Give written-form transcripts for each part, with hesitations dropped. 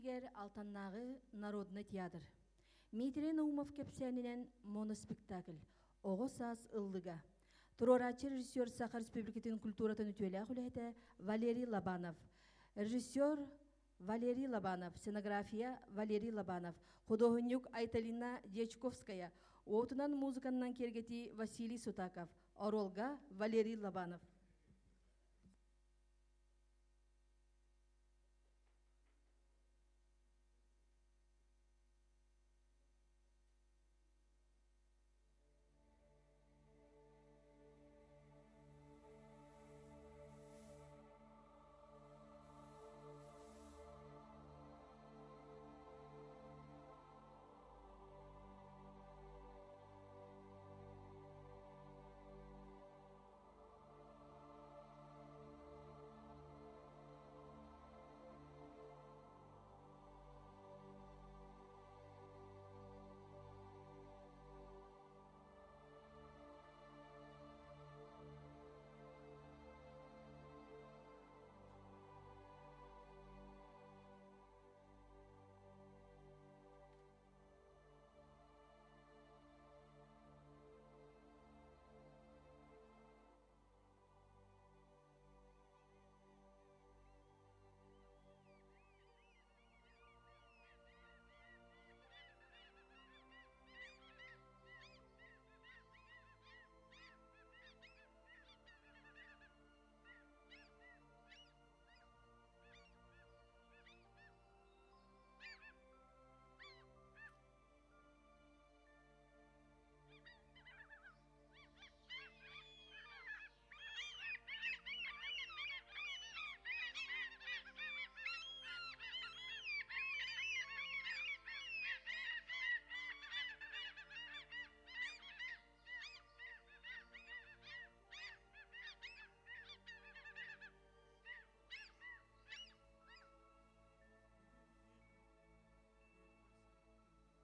сиригэр Алтаннааҕы народнай театр. Дмитрий Наумов кэпсээнинэн моноспектакль «Оҕо саас ыллыга». Туруорааччы режиссер Саха Республикатын культуратын үтүөлээх үлэһитэ Валерий Лобанов. Режиссер Валерий Лобанов, сценография Валерий Лобанов, худуоһунньук Айталина Дьячковская, уотунан музыканнан киэргэтии Василий Сутаков, оруолга Валерий Лобанов.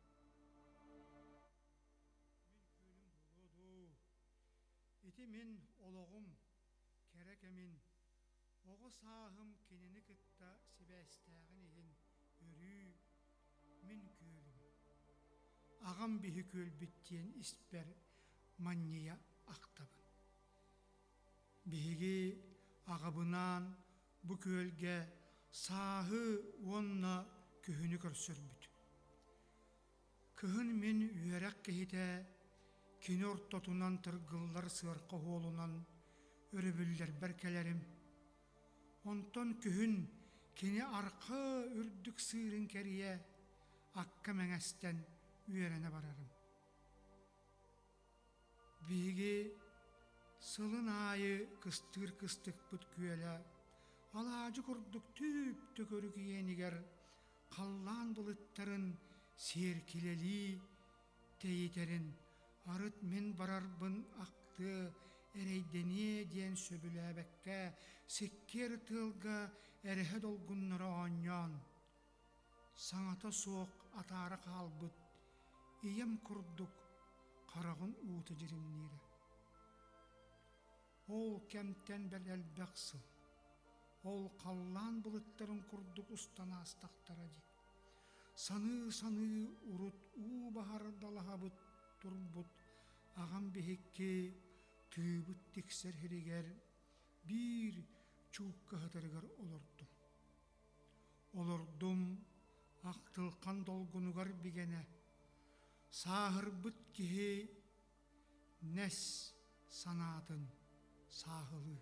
Мин күөлүм буолуо дуу? Ити мин олоҕум кэрэ кэмин, оҕо сааһым кинини кытта сибээстээҕин иһин өрүү мин күөлүм. Аҕам биһи күөлбүт диэн испэр манньыйа ахтабын. Биһиги аҕабынаан бу күөлгэ сааһы уонна күһүнү көрсөрбүт. Кыһын мин үөрэх киһитэ кини ортотунан тыргыллар сыарха оһуолунан өрөбүллэрбэр кэлэрим. Онтон күһүн кини арха үрдүк сыырын кэрийэ акка мэҥэстэн үөрэнэ барарым. Биһиги сылын аайы кыстыыр кыстыкпыт күөлэ алаадьы курдук түп-төкөрүк иэнигэр халлаан былыттарын сиэркилэлии тэйитэрин арыт мин барарбын ахтыа эрэйдэниэ диэн сөбүлээбэккэ сиккиэр тыалга эрэһэ долгуннара оонньоон саҥата суох атаара хаалбыт ийэм курдук хараҕын уута дьиримниирэ. Ол кэмтэн бэл элбэх сыл, ол халлаан былыттарын курдук устан аастахтара дии. Саныы-саныы урут уу баһар далаһабыт турбут аҕам биһикки тыыбыт тиксэр сиригэр биир чууккаһытарыгар олордум. Олордум ахтылхан долгунугар бигэнэ, сааһырбыт киһи нэс санаатын сааһылыы.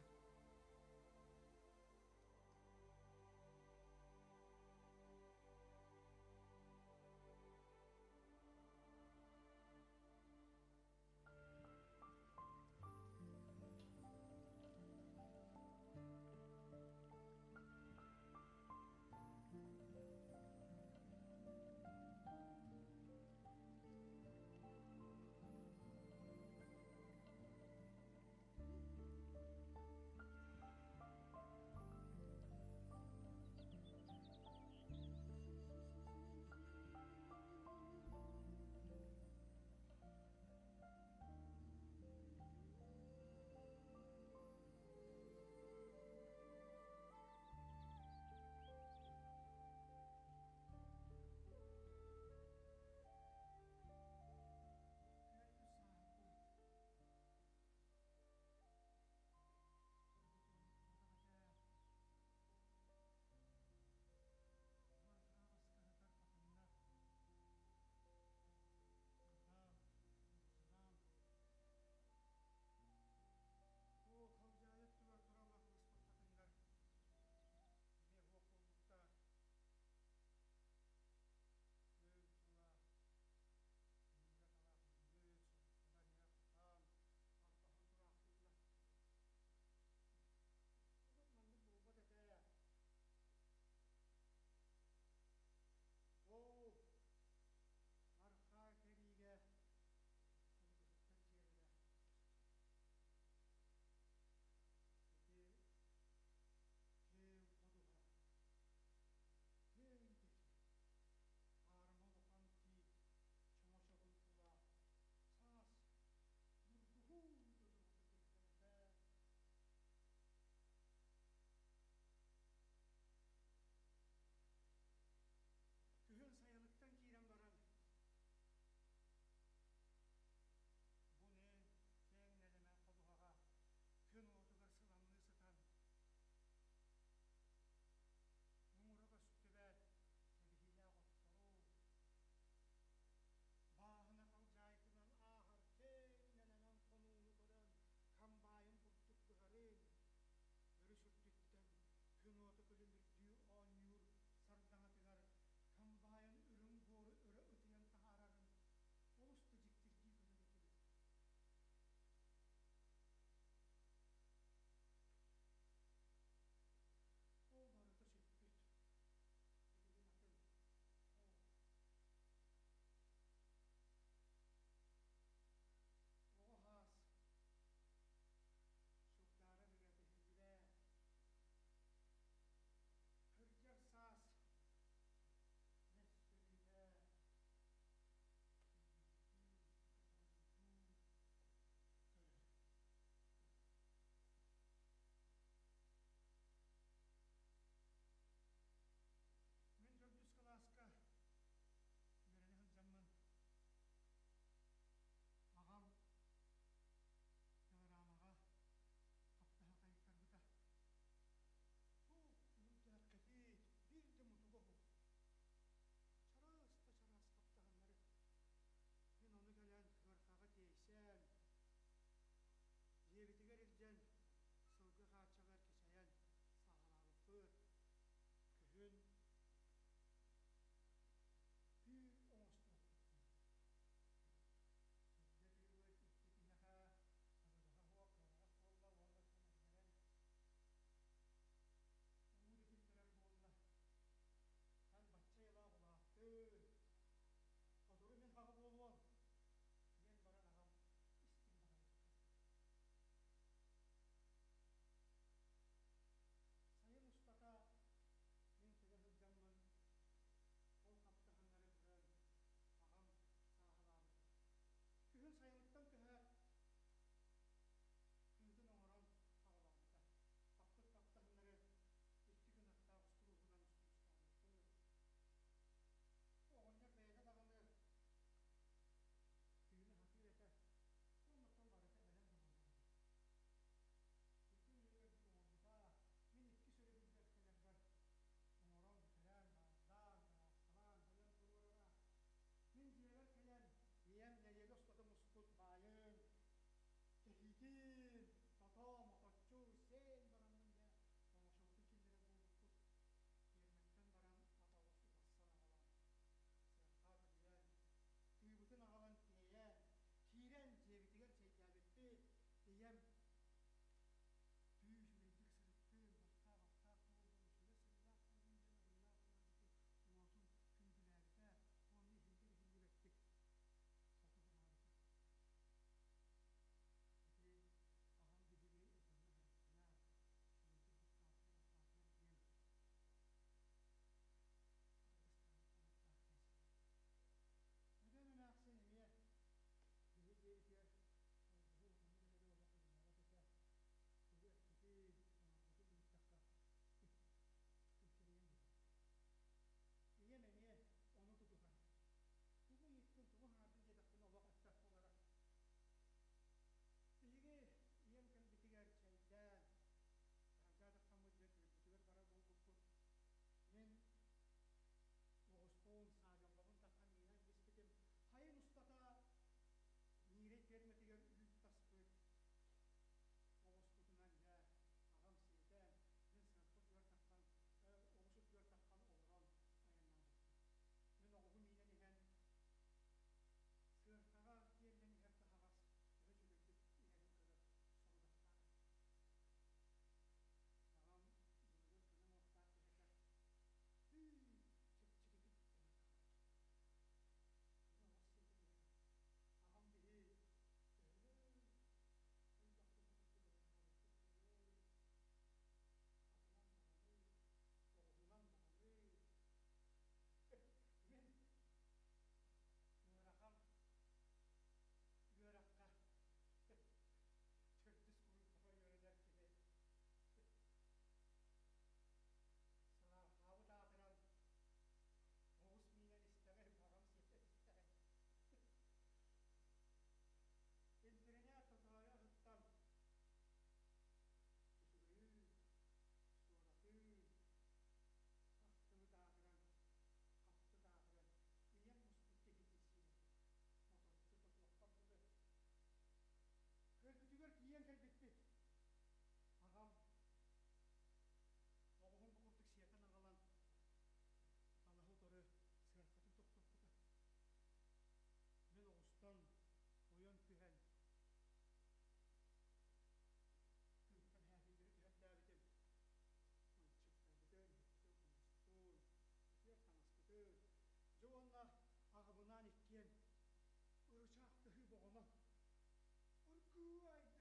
Аргыайдык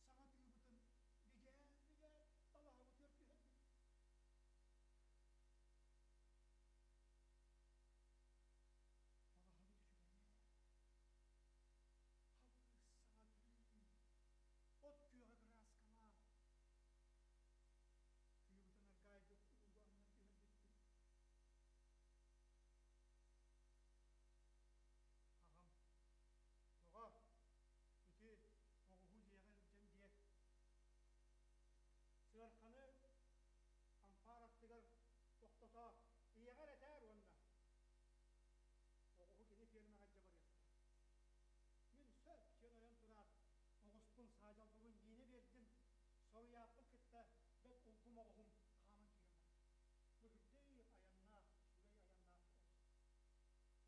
саҥа тыыбытын бигээн-бигээн талаһабытыгар түһэрбит. Талаһабыт үчүгэйэ. Хабыс саҥа тыы, от күөҕэ кырааскалаах. Тыыбытын аргаайдык ууга анньан түһэрбиппит. Аҕам, доҕор, ити оҕуһу дьиэҕэ илдьэн биэр. Сыарханы ампаар аттыгар тохтото, ийэҕэр этээр уонна оҕуһу кини фермаҕа илдьэ барыахтаах. Мин сөп диэн ойон тураат, оҕуспун саадьалбабын миинэ биэрдим, соруйааппын кытта бэрт улгум оҕуһум хааман киирэн барда. Быһырдыы айаннаах, үчүгэй айаннаах оҕус.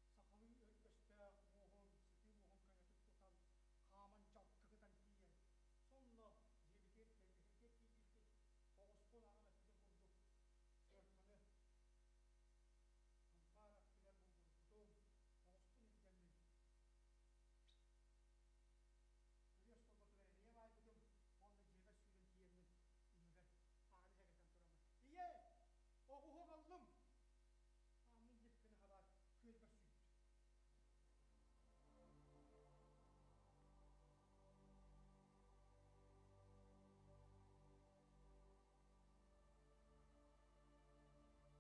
Сахалыы өргөстөөх муоһун, сытыы муоһун көнөтүк тутан, хааман дьалкыгытан тиийэн, сонно дьиэбитигэр тэлгэһэтигэр тиийбиппит, оҕуспун аҕам эппитин курдук, сыарханы ампаар аттыгар булгуруппутум, оҕуспун илдьэммин күрүө остуолбатыгар эрийэ баайбытым уонна дьиэбэр сүүрэн тиийэммин ийэбэр ааны сэгэтэн тураммын «Ийээ, оҕуһу аҕаллым!» Ааммын лип гына хабаат күөлбэр сүүрдүм. Күөлбэр кэлбитим аҕам күөлүн аттыгар балаһаҕа олорон эрэ хамсатын табахтыы олорор этэ. Хамсатын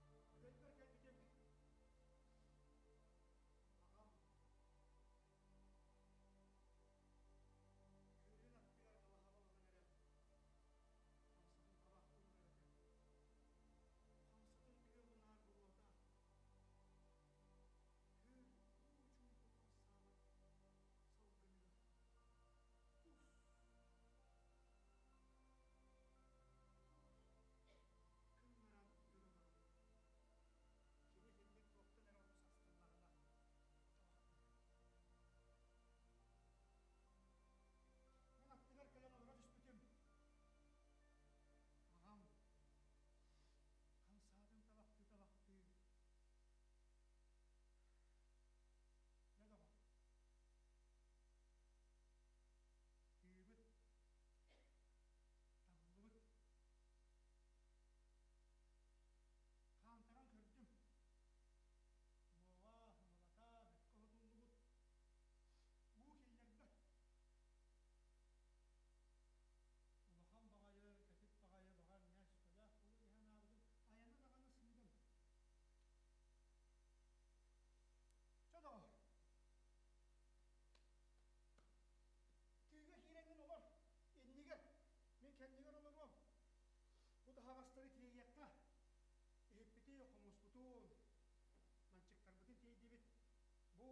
күөх унаар буруота күөл уу чуумпутун саалар салгыныгар кус кыннаран үрэн олорор. Кини итинник туохтан эрэ олус астыннаҕына табахтыыр. Мин аттыгар кэлэн олоро түспүтүм. Аҕам хамсаатын табахтыы-табахтыы Дьэ доҕор, тыыбыт табыллыбыт. Хаамтаран көрдүм. Уоҕа, мылата бэркэ оһотуллубут. Уу киллэрбэт. Улахан баҕайы, кэтит баҕайы баҕар нэс көлөөх буолуо дии санаабытым, айана даҕаны сыыдам. Чэ доҕор, тыыга киирэҥҥин олор, иннигэр, мин кэннигэр олоруом. Бу таһаҕастары тиэйиэххэ, иһиппити, хомуспутун, манчыктарбытын тиэйдибит. Бу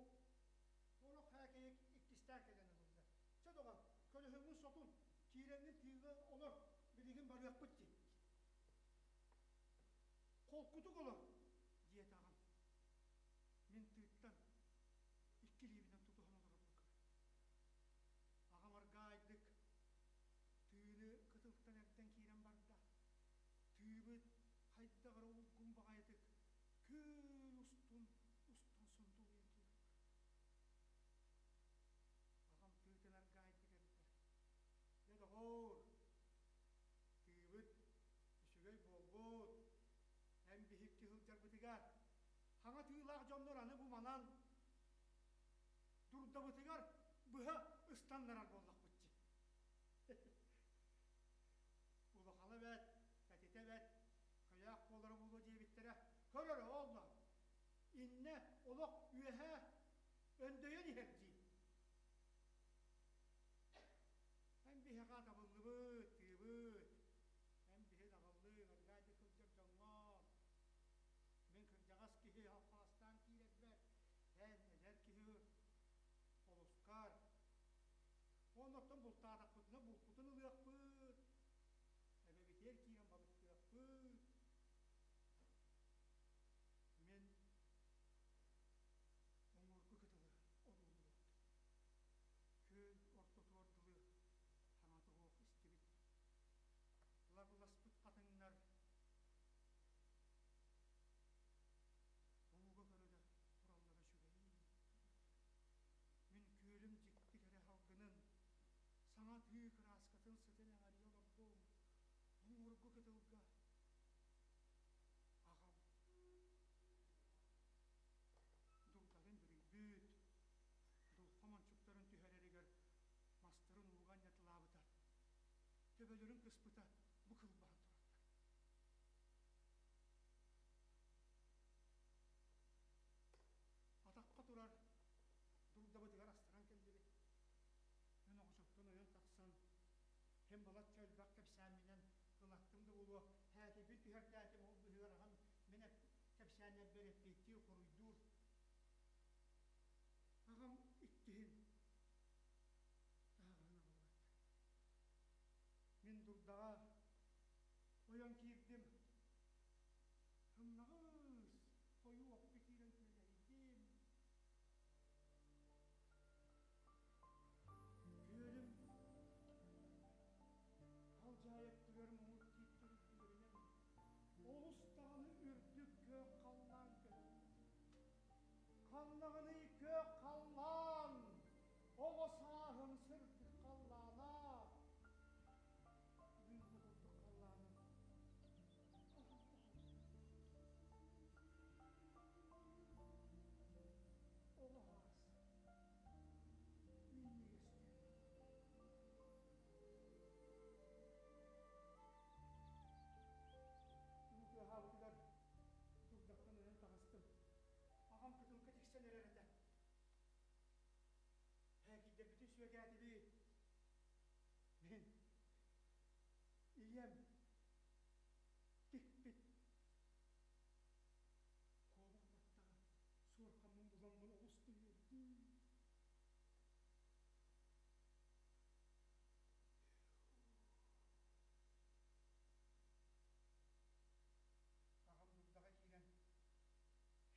олох хээкэйик иккистээн кэлэн ылыллар. Чэ доҕор, көлөһүҥҥүн сотун, киирэҥҥин тыыга олор, билигин барыахпыт дии. Холкутук олор, диэтэ аҕам. Мин тыыттан икки илиибинэн тутуһан олоробун көрөн. Аҕам аргаайдык тыыны кытылтан эрдэн киирэн барда. Тыыбыт хайдах эрэ улгум баҕайытык күөл устун устан сундулуйан киирэн барда. Аҕам тыытын аргаайдык эрдэр. Дьэ доҕоор, тыыбыт үчүгэй буолбут. Эн биһикки сылдьарбытыгар хаҥа тыылаах дьоннор аны бу манан дурдабытыгар быһа ыстаннарар буоллахпыт дии. Улахана бэт, кэтитэ бэт, кыйаах буолара буолуо диэбиттэрэ. Көр эрэ ооллоон, иннэ олох үөһээ өндөйөн иһэр дии. Эн биһиэхэ табыллыбыт, тыыбыт, эн биһи даҕаллыы, аргаайдык сылдьар дьоҥҥо мин кырдьаҕас киһи алхаастаан киирэрбэр, эн эдэр киһи олускар. Оннуттан бултаатахпытына булпутун ылыахпыт, эбэбитигэр киирэн балыктыахпыт. Мин уҥуоргу кытылы одуулуу олордум. Күөл ортотугар дылы хаҥата суох истибит. Түһэртээтим, ол быһыгар аҕам мин кэпсээннэрбэр эппиэттиир, хоруйдуур. Аҕам иккиһин таһаҕаһын аҕалбат. Мин дурдаҕа ойон киирдим. Сымнаҕас хойуу окко киирэн күөлэһийдим. Күөлүм халдьаайы өттүгэр муҥур тииттэр үрдүлэринэн олус даҕаны үрдүк күөх халлаан көһүннэ. Ханнаҕыный күөх халлаан, оҕо сааһым сырдык халлаана. Мин бу курдук халлааны хаһан Оҕо саас минньигэс түүнэ. Уу тыаһаабытыгар дурдаттан ойон таҕыстым. Аҕам кытылга тиксэн эрэр этэ. Һээкийдэрбитин сүөкээтибит. Мин ийэм тикпит куобах баттаҕа суорҕаммын буламмын олус да үөрдүм. Аҕам дурдаҕа киирэн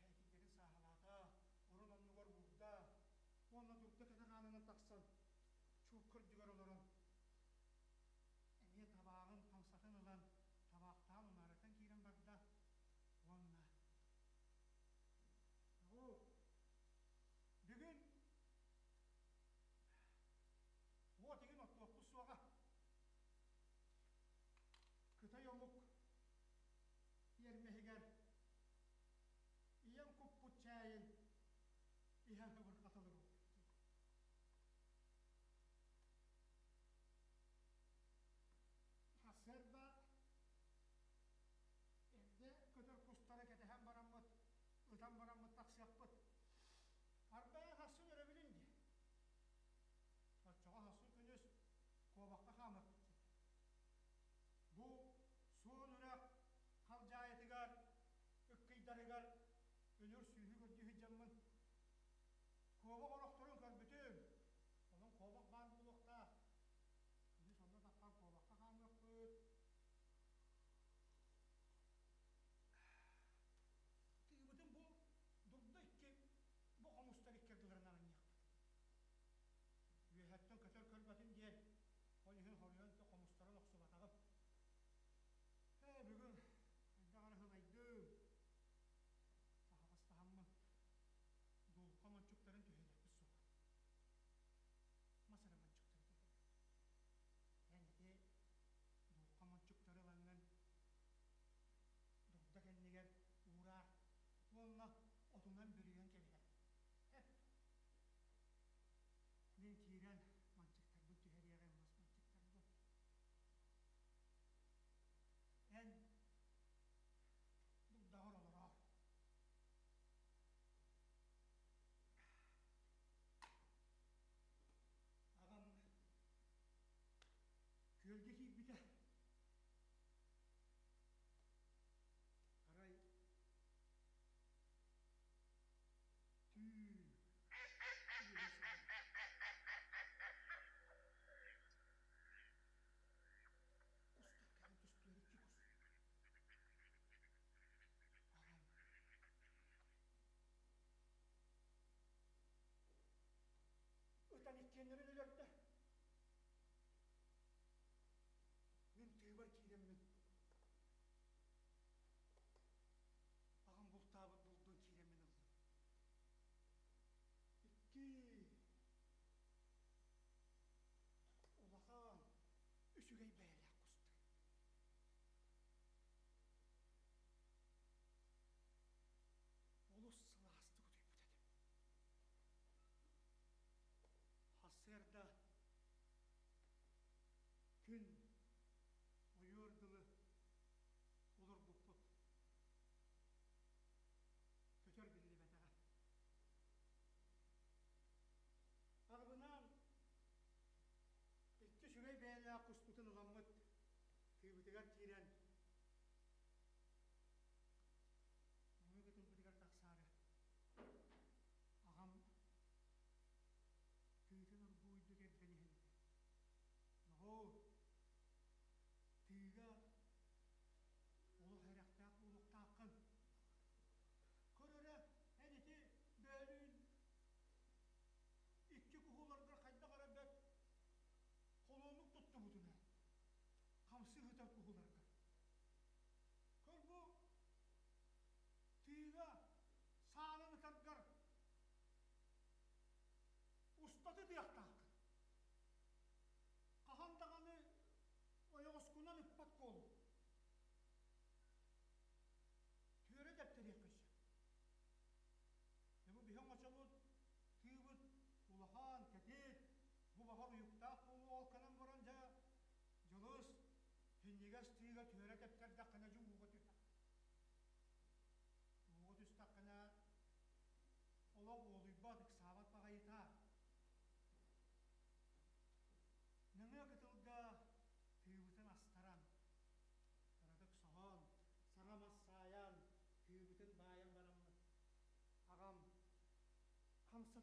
һээкийдэрин сааһылаата, орон оннугар уурда уонна дурда кэтэх аанынан тахсан чуукка үрдүгэр олорон эмиэ табааҕын хамсатын.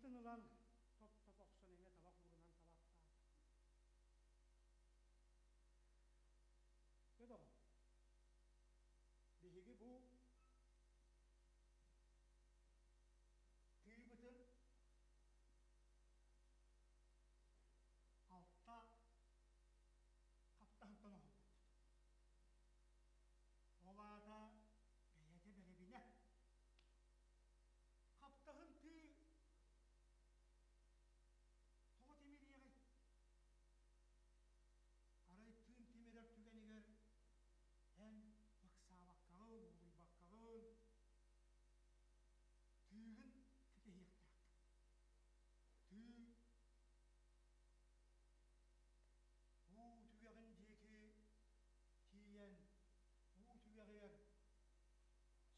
Табаҕытын ылан топ-топ охсон эмиэ табах уурунан табахтаата. Дьэ доҕор, биһиги бу тыыбытын алта хаптаһынтан оҥорбуппут. Ол аата бэйэтэ бэрэбинэ. Хаптаһын тыы тоҕо тимириэҕий? Арай тыын тимирэр түгэнигэр эн ыксаабаккаҕын, уолуйбаккаҕын тыыгын кэтэһиэхтээххин. Тыы уу түгэҕин диэки тиийэн уу түгэҕигэр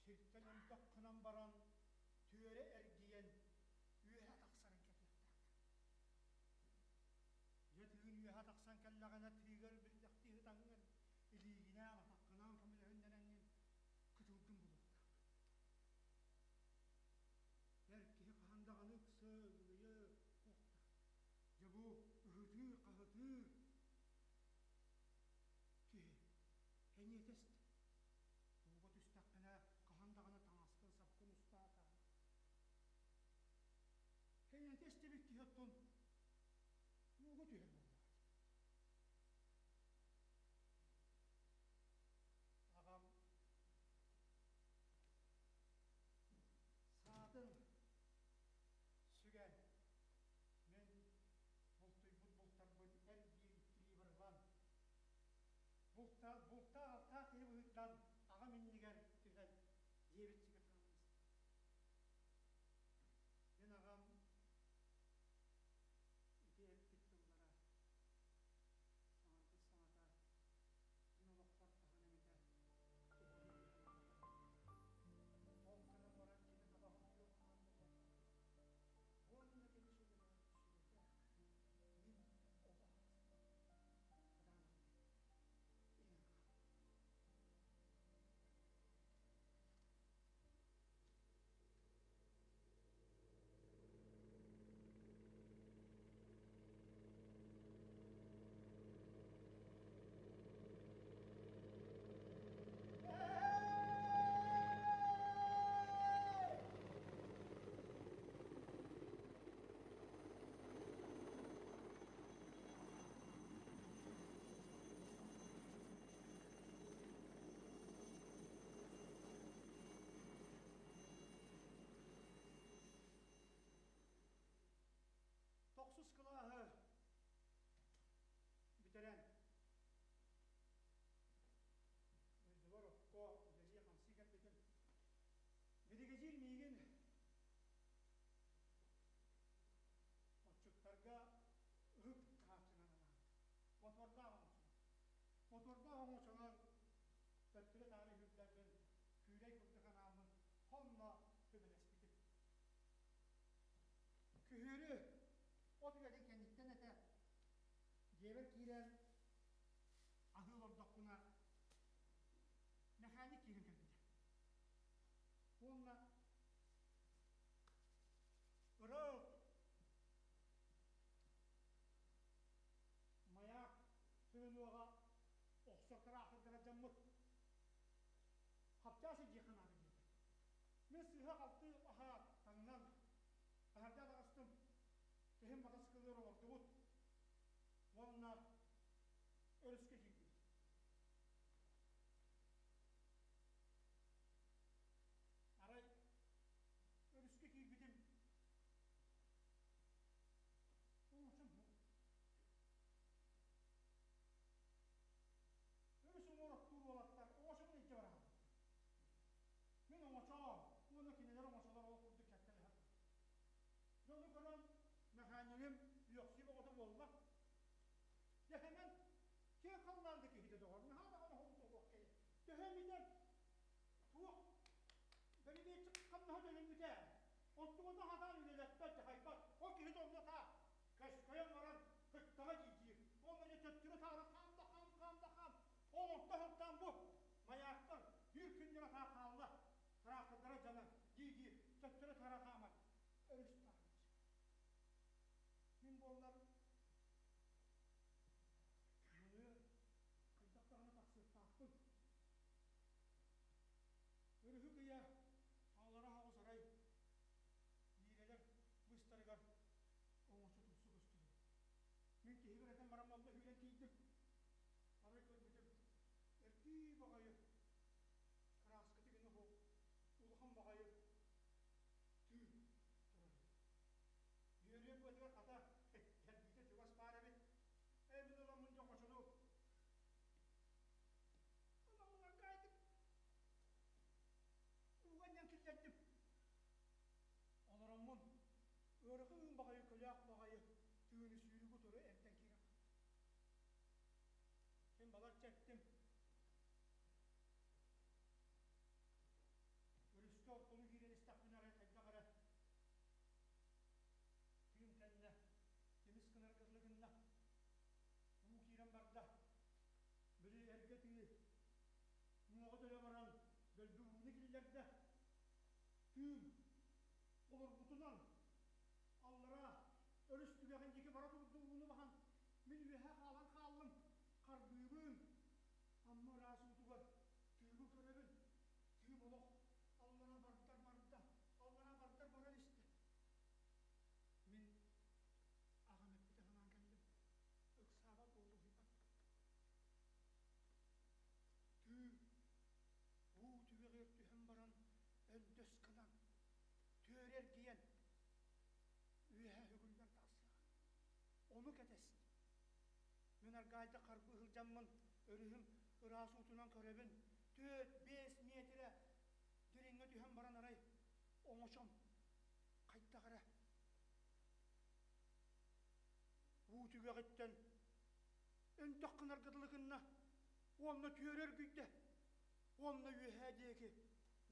сиртэн ынтах гынан баран түөрэ эргийэн үөһэ тахсарын кэтиэхтээххин. Дьэ тыын үөһэ тахсан кэллэҕинэ тыыгар биллэхтии ытаҥҥын, илиигинээн, атаххынаан көмөлөһүннэрэҥҥин кытылгын булуохтаах. Эр киһи хаһан даҕаны ыкса, ыгылыйа суохтаах. Дьэ бу ыһытыыр-хаһытыыр киһи эниэтэ эстэ. Ууга түстэххинэ хаһан даҕаны таҥаскын-сапкын устаата. Кэйиэтэ истибит киһи оттон ууга түһэр буоллаҕа дии. Аҕам саатын сүгэн мин бултуйбут бултарбын эр биир иккилии барылан булта бултаах-алтаах киһи быһыытынан аҕам иннигэр түһэн дьиэбит сигэ хаалан истэ. Мин аҕам ити эппит тыллара, саҥарбыт саҥата мин олохпор хаһан эмитэ туһаны биэрэн ааһар. Ол гынан баран кини табаҕын күөх хаанын олордубут. Уонна кини сүбэлээбит сүбэтэ мин оҕо ааспар кытаанахтык иҥэн хаалла. Тохсус кылааһы бүтэрэн дойдубар окко үлэлии-хамсыы кэлбитим. Биригэдьиир миигин отчуттарга ыһык таһааччынан анаабыт. Мотуордаах оҥочонон. Мотуордаах оҥочонон төттөрү-таары үүрдэрбин күүлэй курдук анааммын хонно көмөлөспүтүм. Күһүөрү от үлэтин кэнниттэн этэ дьиэбэр киирэн аһыы олордохпуна мэхээнньик киирэн кэлбитэ. Уонна ыраах маяк сүрүн уоҕа охсор тыраахтардара дьаммыт хапчаас илдьиэххэ наада диэтэ. Мин сыыһа-халты аһаат таҥнан таһырдьа таҕыстым. Киһим матасыкылыгар олордубут уонна өрүскэ киирдибит. Арай өрүскэ киирбитим оҥочом суох. Өрүс уҥуор оттуур уолаттар оҥочобун илдьэ бараһаллар. Мин оҥочоом уонна кинилэр оҥочолор ол курдук кэккэлэһэ турар. Дьону көрөн мэхээнньигим үөхсүү бөҕөтө буолла. Дьэ Сэмэн киэҥ халлаан да киһитэ доҕор, наһаа даҕаны хоҥсолуох киһи. Төһө эмитэ туох бэрэбиэччик хамнаһа төлөммүтэ. Онтугуна сатаан үлэлэппэт, дьаһайбат. Ол киһи онно таах көскөйөн баран кыттаҕа дии-диир. Уонна дьэ төттөрү-таары хаам да хаам, хаам да хаам. Ол онто сылтаан бу майаактар биир күннэрэ таах хаалла. Тыраахтардара дьанан дии-дии төттөрү-таары хааман өрүс таарыйбыт. Балачча эттим. Өрүскэ ортолуу киирэн истэхпинэ арай хайдах эрэ тыым кэннэ тимис гынарга дылы гынна. Уу киирэн барда. Били эргэ тыы уҥуоҕа төлө баран дөлбү ууну киллэрдэ. Тыым олорбутунан аллараа өрүс түгэҕин диэки бара турду ууну баһан мин үөһэ хаалан хааллым. Харбыыбын. Амма ыраас уутугар тыыбын көрөбүн. Тыым олох аллара бардар барда, аллара бардар баран истэ. Мин аҕам эппитэ санаан кэллим. Ыксаабат буолуһуйбат. Тыы уу түгэҕэр түһэн баран өндөс гынан, түөрэ эргийэн, үөһэ үгүллэн тахсыаҕа. Ону кэтэстим. Мин аргаайда харбыы сылдьаммын, өрүһүм ыраас уутунан көрөбүн, 4-5 миэтирэ дириҥҥэ түһэн баран арай оҥочом хайдах эрэ уу түгэҕиттэн өнтөх гынарга дылы гынна уонна түөрэ эргийдэ уонна үөһээ диэки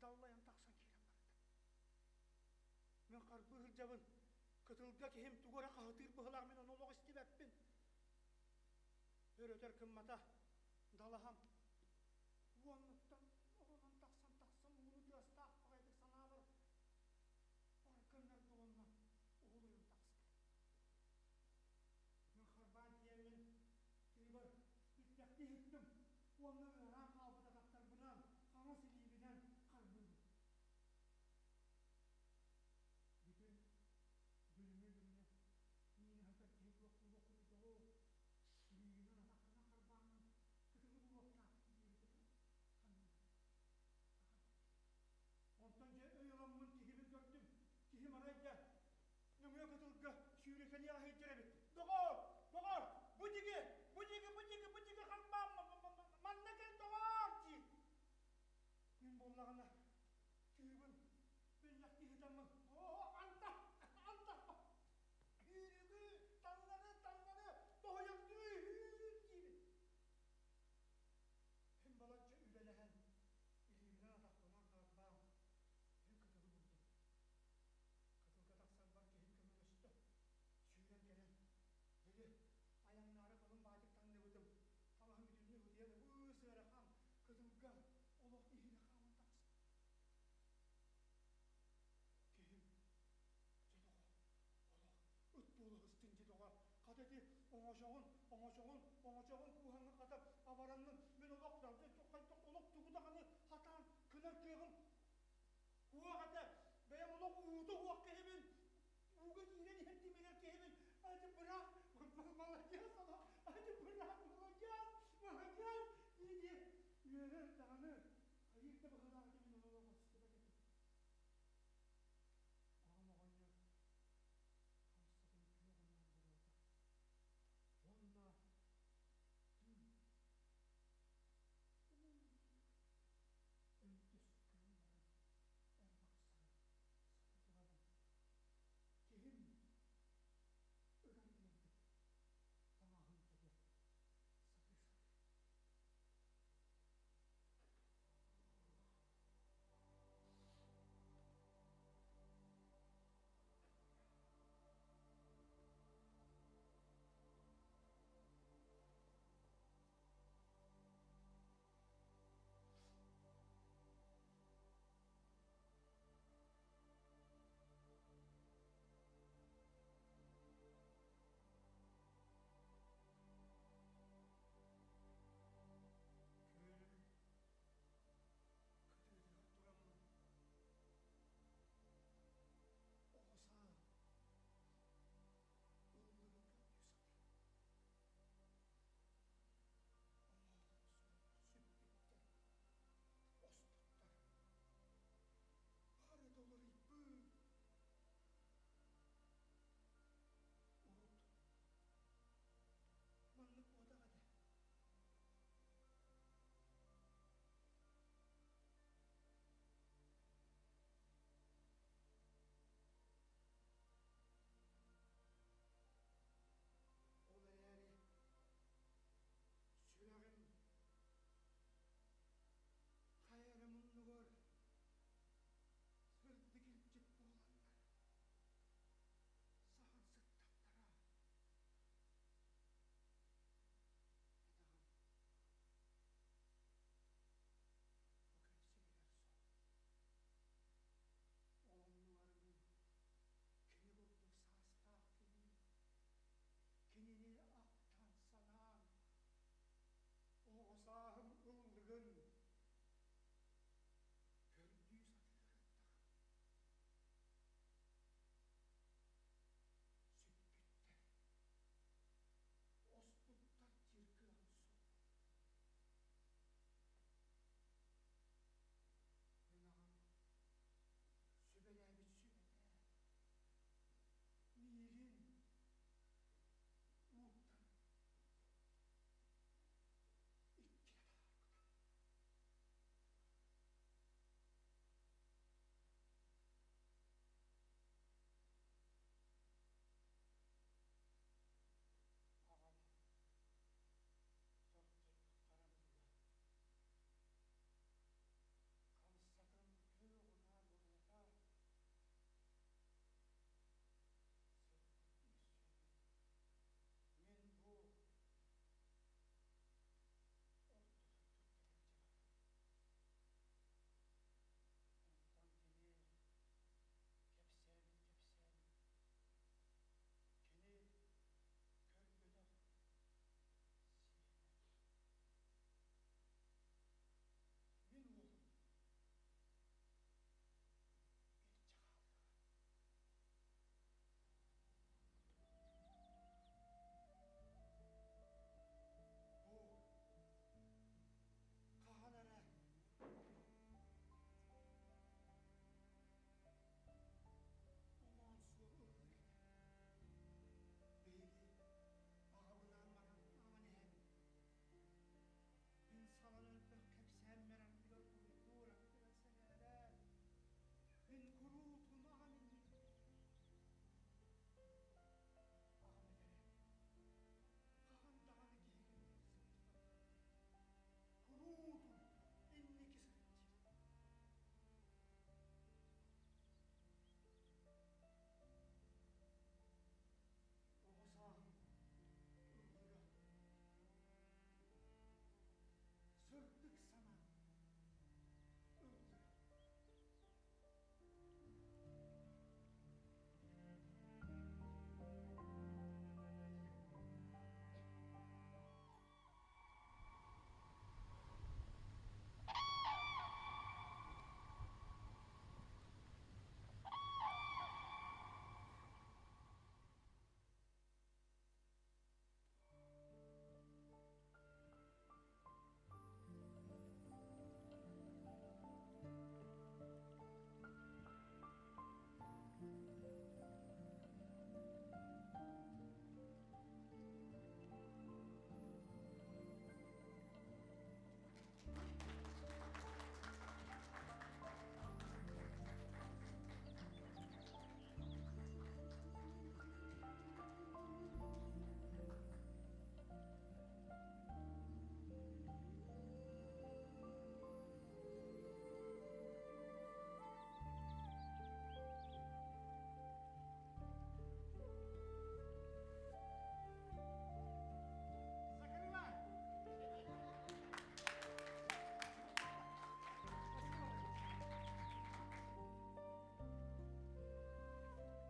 даллайан тахсан киирэн барда. Мин харбыы сылдьабын, кытылга киһим тугу эрэ хаһытыыр быһылаах мин ону олох истибэппин. Өр-өтөр гыммата, далаһам уоннуттан оҕонон тахсан тахсан ууну тыастаах баҕайытык санаабар бар гыннарда уонна уһулуйан таҕыста. Мин харбаан тиийэммин тыыбар бүппэхтии иһиттим уонна ыараан хаалбыт атахтарбынан хаҥас илиибинэн харбыыбын. Бүтүн дүлүҥү-дүлүнэ миинэ сытар киһи туох буолуоххунуй доҕоор, илиигинэн атаххынан харбааҥҥын кытылы булуохтаахпын диэбит этэ саныыбын. Онтон дьэ өй ыламмын киһибин көрдүм. Киһим арай да нөҥүө кытылга сүүрэкэлии аһыйдьар эбит. Доҕоор, доҕоор, бу диги, бу диги, бу диги, бу диги харбаан манна кэл доҕоор диир. Мин буоллаҕына тыыбын биллэхтии сытаммын оо анта анта күүрүгү таҥнары таҥнары тоһуйардыы үһүүт диибин. Мин балачча үлэлэһэн илиибинэн атахпынан харбаан мин кытылы булдум. Кытылга тахсарбар киһим көмөлөстө. Сүүрэн кэлэн, били айаннаары халыҥ баатык таҥныбытым, таҥаһым бүтүннүү ытыйан ыбыс ыарахан кытылга олох иһинэ хаалан таҕыста. Киһим, дьэ доҕор, олох ыт буола сыстыҥ дии доҕор, хата ити оҥочоҕун, оҥочоҕун, оҥочоҕун кууһаҥҥын.